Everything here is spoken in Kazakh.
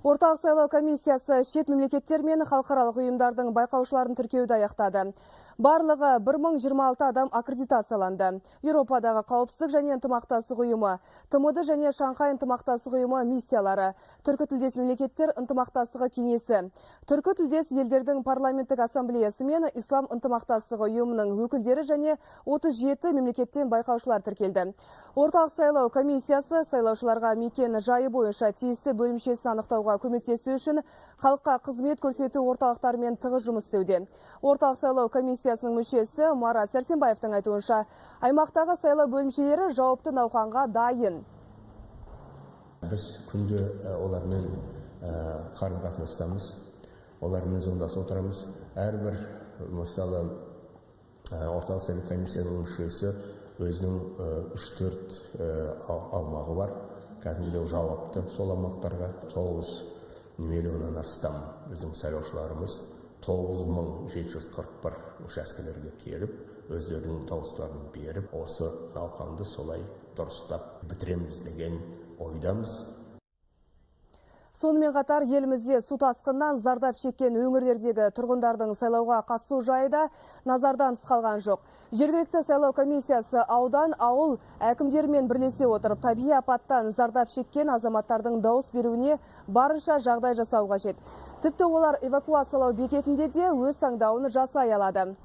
Орталық сайлау комиссиясы шет мемлекеттер мен халықаралық ұйымдардың байқаушыларын тіркеуді аяқтады. Барлығы 1026 адам аккредитацияланды. Еуропадағы қауіпсіздік және ынтымақтастық ұйымы, ТМД және Шанхай ынтымақтастық ұйымы миссиялары, түркі тілдес мемлекеттер ынтымақтастығы кеңесі, түркі тілдес елдердің парламенттік ассамблеясы мен Ислам ынтымақтастығы ұйымының өкілдері және 37 мемлекеттен байқаушылар тіркелді. Орталық сайлау комиссиясы сайлаушыларға мекен жайы бойынша тиісті бөлімшесін анықтауға көмектесу үшін халыққа қызмет көрсету орталықтарымен тығыз жұмыс істеуде. Орталық сайлау комиссиясының мүшесі Марат Сәрсенбаевтың айтуынша, аймақтағы сайлау бөлімшелері жауапты науқанға дайын. Біз күнде олармен қарым-қатынастамыз, олармен звондасып отырамыз. Әрбір, мысалы, орталық сайлау комиссиясының мүшесі өзінің 3-4 аумағы бар, кәдімгідей жауапты сол аумақтарға. 9 миллионнан астам біздің сайлаушыларымыз 9741 учаскелерге келіп, өздерінің дауыстарын беріп, осы науқанды солай дұрыстап бітіреміз деген ойдамыз. Сонымен қатар елімізде су тасқынынан зардап шеккен өңірлердегі тұрғындардың сайлауға қатысу жайы да назардан тыс қалған жоқ. Жергілікті сайлау комиссиясы аудан, ауыл әкімдерімен бірлесе отырып, табиғи апаттан зардап шеккен азаматтардың дауыс беруіне барынша жағдай жасау қажет. Тіпті олар эвакуациялау бекетінде де өз таңдауын жасай алады.